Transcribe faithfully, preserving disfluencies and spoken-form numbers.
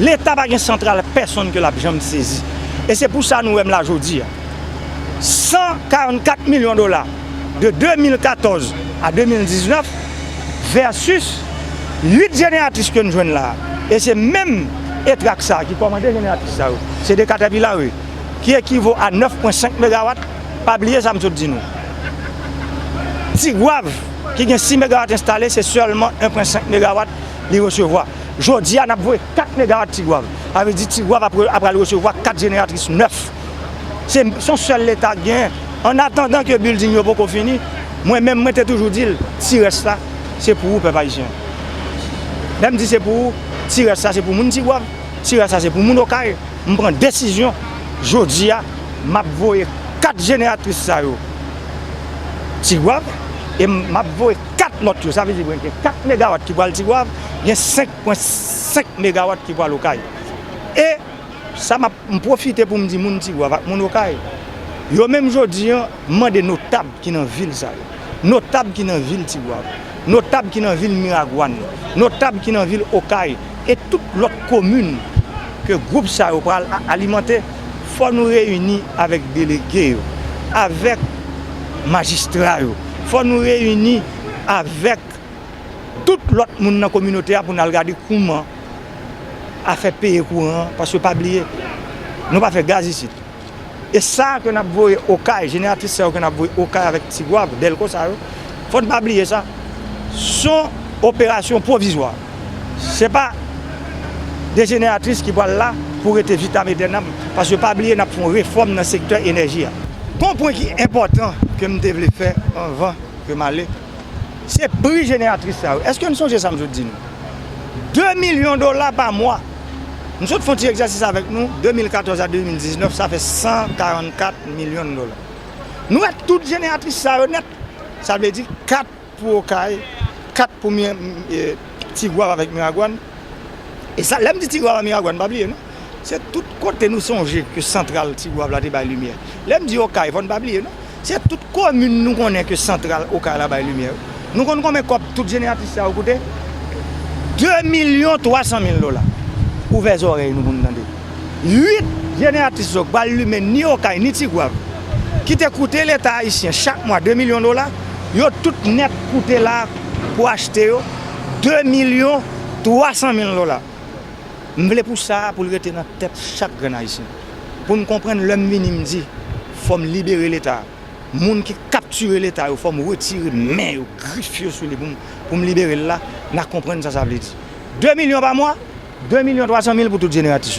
Leta pa gen santral pèsonn ke l ap janm sezi. E se pou sa nou wè m la jodi a. San karannkat milyon dola de de mil katòz a de mil diznèf versus uit jeneratris ke n jwenn la. E se menm Etrak sa ki kòmande jeneratris sa yo. Se de Caterpillar, wi, ki ekivo a nèf pwen senk megawat. Pa bliye sa m sot di nou. Tigwav, ki gen sis megawat enstale, se sèlman en pwen senk megawat li resevwa. Jodi a, n ap voye kat megawat Tigwav. Sa vle di Tigwav ap, ap pral resevwa kat jeneratris nèf. Se, se yon sèl Leta k genyen. An atandan ke bilding yo poko fini, mwen menm, mwen te toujou di l, ti rès la, se pou ou, pèp ayisyen. Lè m di se pou ou, ti rès la, se pou moun Tigwav, ti rès la, se pou moun Okay. M pran desizyon, jodi a, m ap voye kat jeneratris sa yo Tigwav, e m ap voye kat lòt yo. Sa vle di, mwen gen kat megawat ki pral Tigwav, gen senk pwen senk megawat ki pral Okay. E sa m ap, m pwofite pou m di moun Tigwav ak moun Okay, yo menm jodi a, m mande notab ki nan vil sa yo, notab ki nan vil Tigwav, notab ki nan vil Miragwàn, notab ki nan vil Okay, e tout lòt komin ke gwoup sa yo pral a-, alimante, fò nou reyini avèk delege yo, avèk majistra yo, fò nou reyini avèk tout lòt moun nan kominote a pou n al gade kouman afè peye kouran an, paske pa bliye, nou pa fè gaz isit. E sa ke n ap voye Okay, jeneratris sa yo ke n ap voye Okay avèk Tigwav, Dèlko sa yo, fò n pa bliye sa. Se yon operasyon pwovizwa. Se pa de jeneratris ki pral la pou rete vitam etènam, paske pa bliye n ap fè yon refòm nan sektè enèji a. Gon pwen ki enpòtan ke m te vle fè anvan ke m ale, se pri jeneratris sa yo. Èske n sonje sa m sot di nou? De milyon dola pa mwa. M sot fè yon ti egzèsis avèk nou, de mil katòz a de mil diznèf, sa fè san karannkat milyon dola. Nou wè tout jeneratris sa yo nèt, sa vle di kat pou Okay, kat pou Mi-, e, Tigwav avèk Miragwàn. E sa, lè m di Tigwav ak Miragwàn, pa bliye non. Se tout kote nou sonje ke santral Tigwav la te bay limyè. Lè m di Okay, fò n pa bliye non. Se tout komin nou konnen ke santral Okay la bay limyè yo. Nou konn konbyen kòb tout jeneratris sa yo koute? De milyon twa san mil dola. Ouvè zòrèy nou pou n tande. Uit jeneratris yo k pral limen ni Okay ni Tigwav, ki te koute Leta ayisyen chak mwa de milyon dola, yo tout nèt koute la pou achte yo de milyon twa san mil dola. M vle pou sa a, pou l rete nan tèt chak grenn ayisyen. Pou n konprann, lè m vini, m di, fò m libere Leta a. Moun ki kaptire Leta yo, fò m retire men yo, grif yo sou li pou m, pou m libere l la, n a konprann sa sa vle di. De milyon pa mwa, de milyon twa san mil pou tout jeneratris yo.